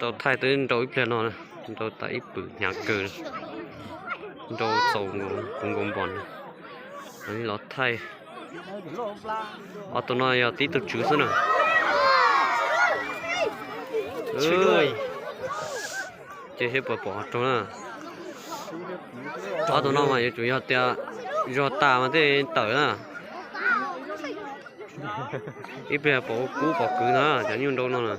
Tau thaij twb nrau ib pliag no, nrau tas ib pwm hnyav kawg, nrau txaus nkaus npos no, los thaij. Ob tug no yog tib tug tswv xwb na. Ces thiaj puas pom qhov rooj na. Ob tug no mas yuav tsum yog tias zog tas mas thiaj tawm na. Ib pliag pom kub pom kwv ntag cov nyuj nrau no na.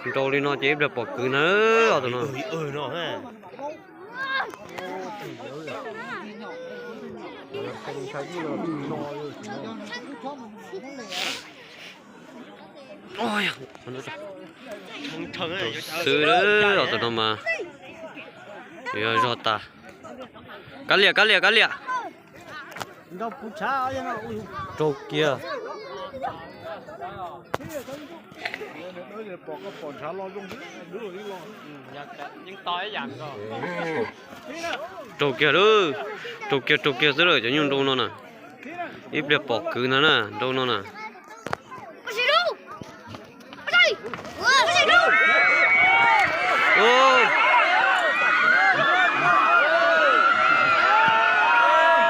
Nrau li no ces ib pliag pom kwv ntag os tus no. Xwb os tus no mas yuav zog tas. Kav liam, kav liam, kav liam. Raug kiag. Raug kiag lawm, raug kiag, raug kiag xwb lawm cov nyuj nrau no na. Ib pliag pom kwv ntag na, nrau no na.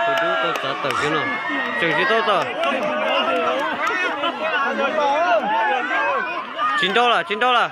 Tus dub tau txav tawm kiag no, tseem tsis tau tawm. Tsis nrau lawm, tsis nrau lawm.